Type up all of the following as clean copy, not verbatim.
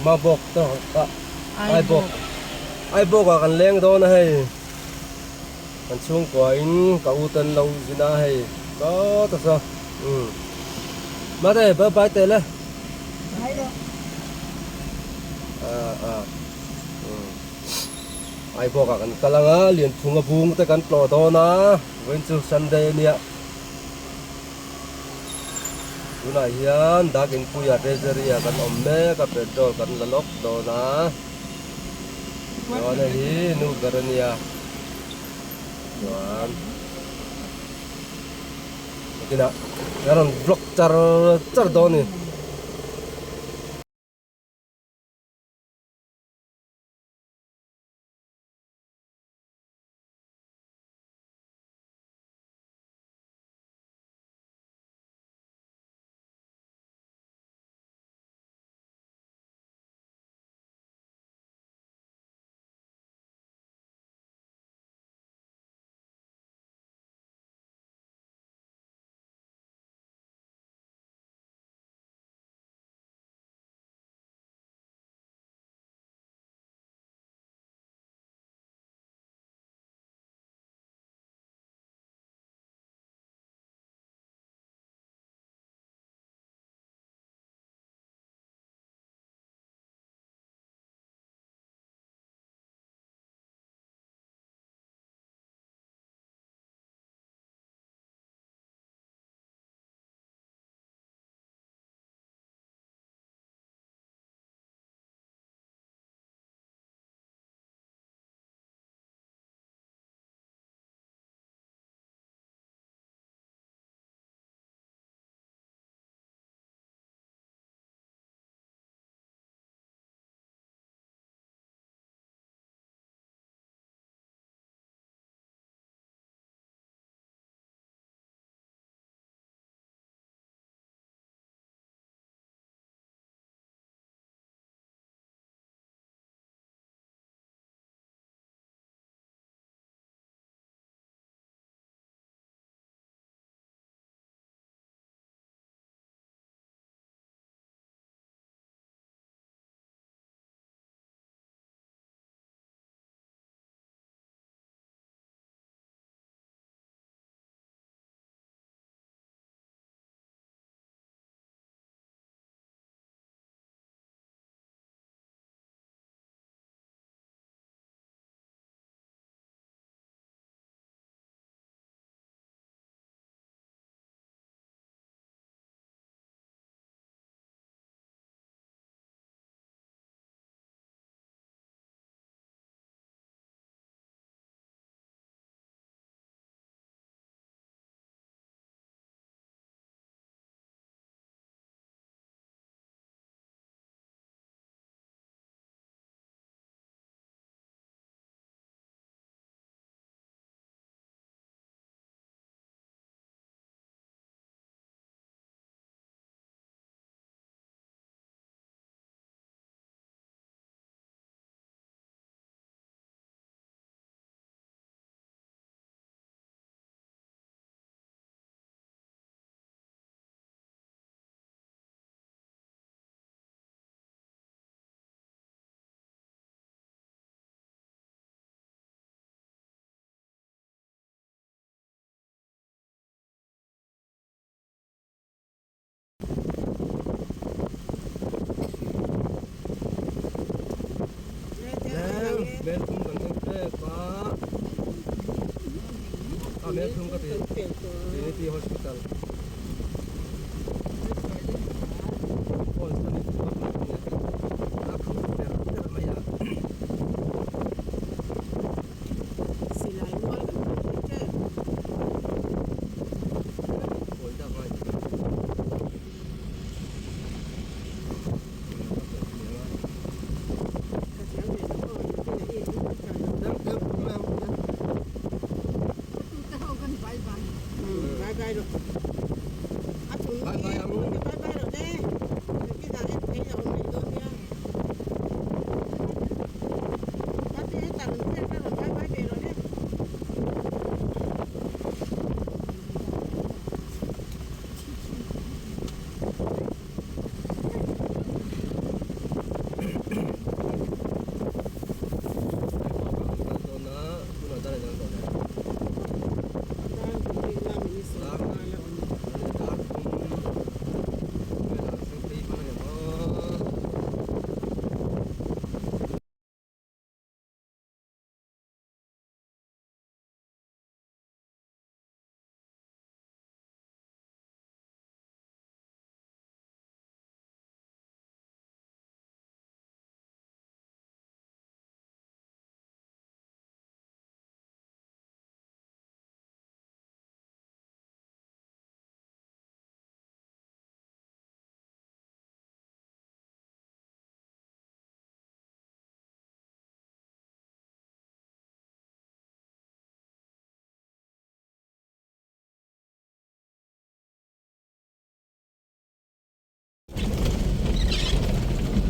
Mabawk tawk ah Aibawk Aibawk ah kan leng dawn a hei kan chhungkua in ka u te an lo zin a hei sawt a saw umm mate bye bye teh le ah ah umm Aibawk ah kan kal ang a Lianphunga bung te kan tlawh dawn a vawiin chu Sunday a nia. Tunah hian dak inpuia treasury ah kan awm mek a petrol kan la lawk dawn a chuan hei hi nu ber a nia chuan nakinah ka rawn vlog char char dawn a ni.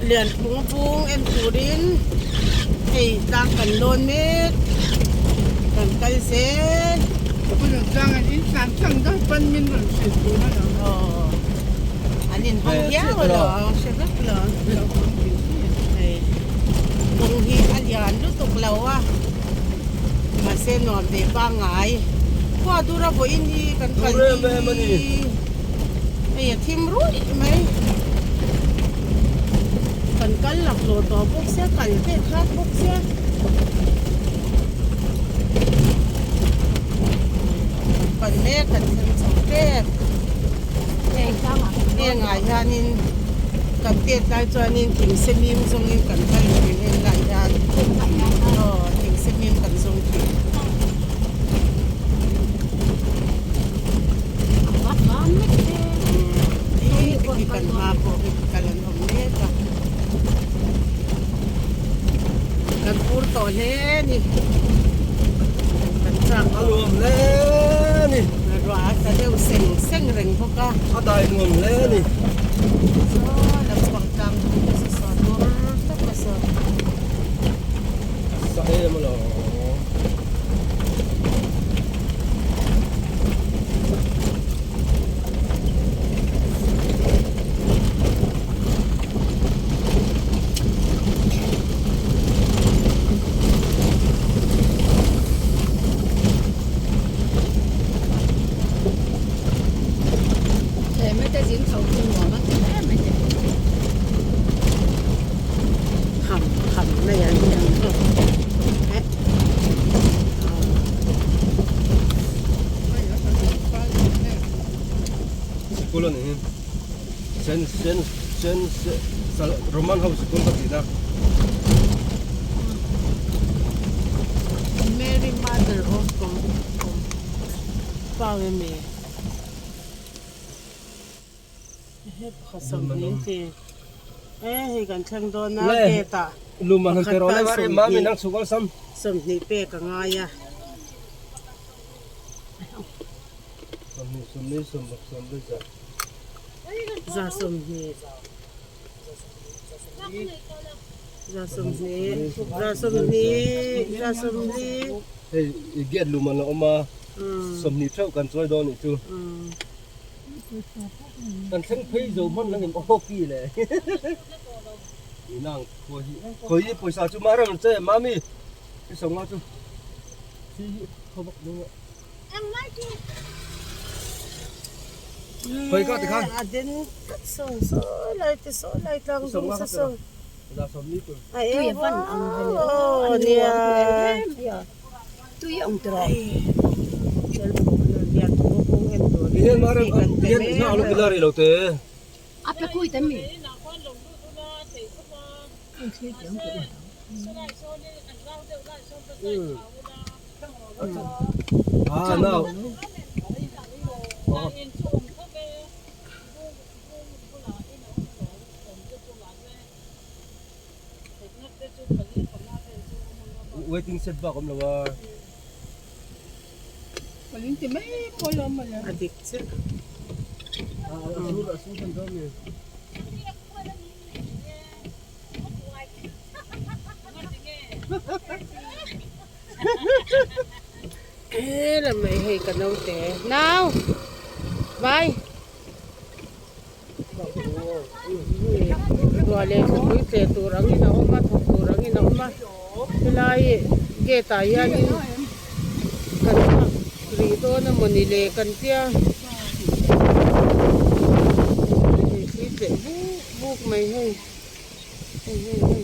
Lianphung bung en turin hei tlang kan lawn mek kan kal zel. Aw an inhawng viau alawm hre vek lo hei kawng hi a lian lutuk lo a mahse nuam ve pangngai khua dura vawiin hi kan kal hi hei a thim ruih mai kan kal laklawh tawh bawk sia kal vel khat bawk sia. Kan mek kan thleng chho tep hengah hianin kan tet lai chuanin thing semim zawngin kan kal thin heng lai hian aw thing semim kan zawng thin. Khi kan hma pawh khi kal an awm mek a kan pur tawh hle a ni kan chak a nuam hle a ni ruah a tla deuh seng seng reng bawk a a dai nuam hle a ni saw lampang tlang dum te saw saw tur tak a saw sa em alawm. Kham kham mai an ni ang chu. Sikul a ni hi Sen Sen Sen Roman ho sikul ka tihna. Mary Mother of Compound Hei kan thleng dawn a gate ah pakhat tan 20 pek a ngai a. Za 20 za 20 za 20 za 20. Hei gate lum an la awm a 20 theuh kan chawi dawn nih chu. Kan thleng phei zo hman lang in aw ki le inang khawi hi khawi hi pawisa chu mah reng che mami i sawng a chu thi hi khaw bawk dawn a khawi ka tikhan a den tlat saw saw lai te saw lai tlang dum sa saw a eng aw nia Tui awm tawh. A pe kui ta mi. Waiting shed bak awm lo a. A dik chiah. A sur kan dawn ni. He lam mai hei ka naute. Nau! Vai! Ruah leh thlapui tle tur angin a awm a thawk tur angin a awm a helai gate ah hianin kan nghak rih dawn a mawni le kan tia hei thli tleh buk buk mai hei hei hei hei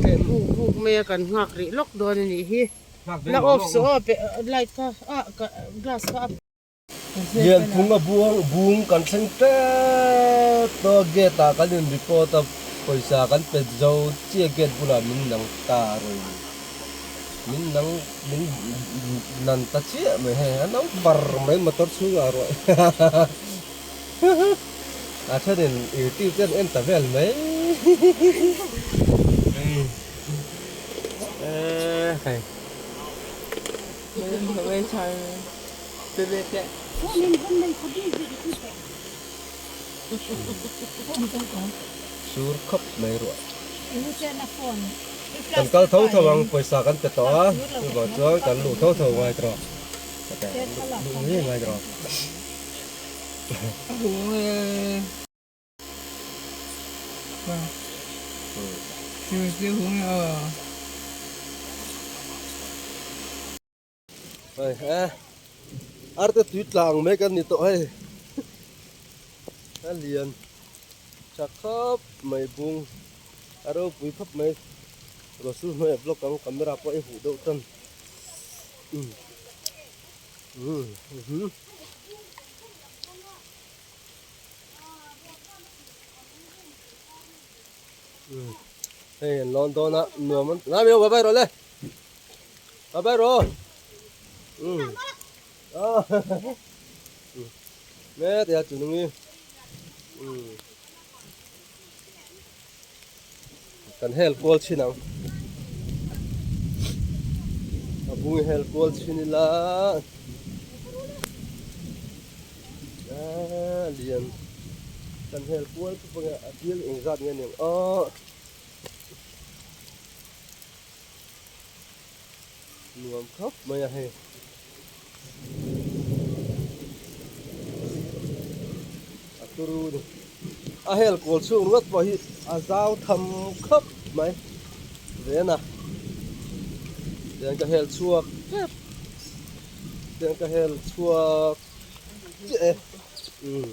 tleh buk buk mai a kan nghak rih lawk dawn a nih hi la off suh aw light kha ah glass kha a. Lianphung a buang bung kan thleng tep tawh a gate ah kan in report a pawisa kan pe zo chiah gate bulah min nang ta rawn min nang min nan ta chiah mai hei a no par mai motor chhungah ruah a thenin youtube te an en ta vel mai hei. Sur khawp mai ruah. Kan kal tho tho ang pawisa kan pe tawh a chuvang chuan kan luh tho tho ngai tawh luh ngei ngai tawh. Hei he arte tui tlang mek an ni tawh hei a lian tha khawp mai bung a ropui khawp mai rawsul hnuaiah block ang camera pawh a huh deuh tan umm umm hei an lawn dawn a nuam an ngai mai bye bye rawh le. Bye bye ro. Mẹ thì chủ nung Kan hel kual chin ang. A bung hel kual chin ila. A lian. Kan hel kual chu pawh a bial engzat nge niang aw. Nuam khawp mai a hei. A turu ni. A hel kawl chhung ringawt pawh hi a zau tham khawp mai. Ven a. Tiang ka hel chhuak tep. Tiang ka hel chhuak chiah e. Umm.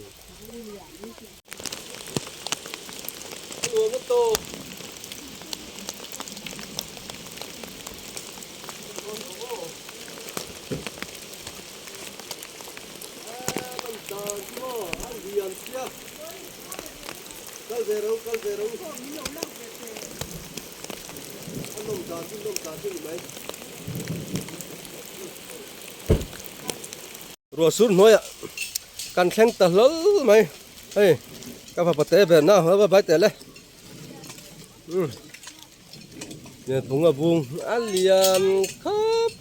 Ruah sur hnuaiah kan thleng ta hlawl mai hei ka fapa te ber na a bai tel e umm bung a bung a lian khawp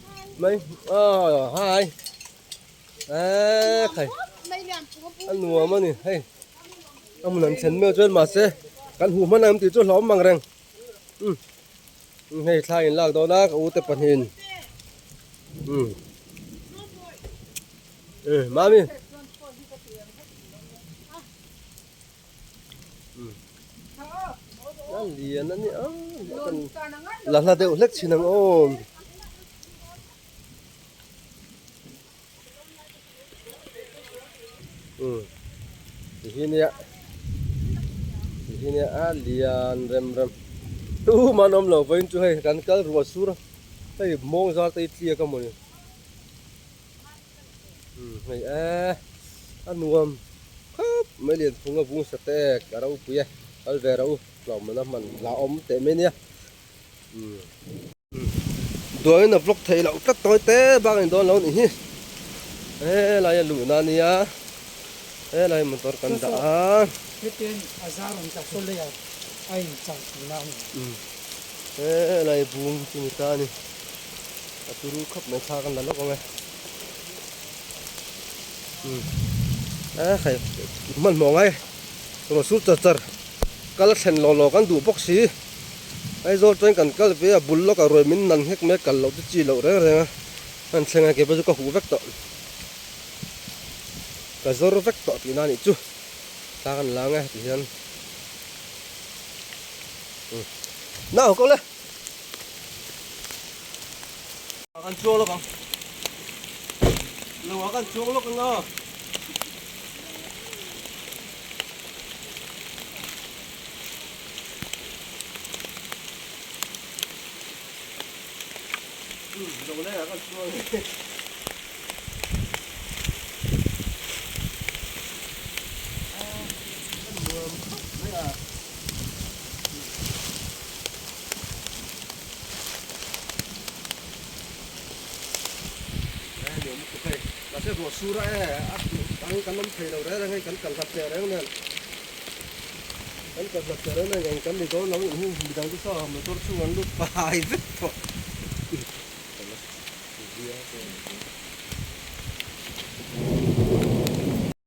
mai aw hai eee khai a nuam a ni hei a hmun an thlen meuh chuan mahse kan huh hman ang tih chu hlauhawm ang reng umm hei thla in lak dawn a ka u te pahnihin umm. Ừ, mami. A lian a ni a la hla deuh hlek thin ang aw. Ừ. Ti nia. Ti nia a lian rem rem. Tu man awm lo vawiin chu hei kan kal ruah sur a. Hei mawng zar te hi tliak a mawni. Hei e a nuam khawp mai lian phung a vung sa tek a ropui e kal ve ro hlawm a hman la awm teh mai nia duangin a vlog theih loh tlat tawi te bak in dawn lo nih hi helai a luhna a nia helai motor kan dah a helai bung chu ni ta a ni. A turu khawp mai thla kan la lawk ang e. Umm a hei hmanhmawh ngai rawn sur char char kal thlen law law kan duh bawk si Aizawl train kan kal ve a bul lawk a ruai min nan nghek mai kal loh chu chi loh reng reng a hman thleng a keipawh chu ka huh vek tawh ka zawr vek tawh tihna a nih chu thla kan la ang e tihian umm nau ko le. Kan chuang lawk ang. Lo ah kan chuang lawk ang a. Lo leh ah kan chuang. Nuam khawp mai a. Mahse ruah sur a e a dang kan awm thei lo reng reng hei kan kal hlat teh reng nen kan kal hlat teh reng nen eng kan ni dawn lo in hi midang chu saw motor chhung an lut fai vek tawh.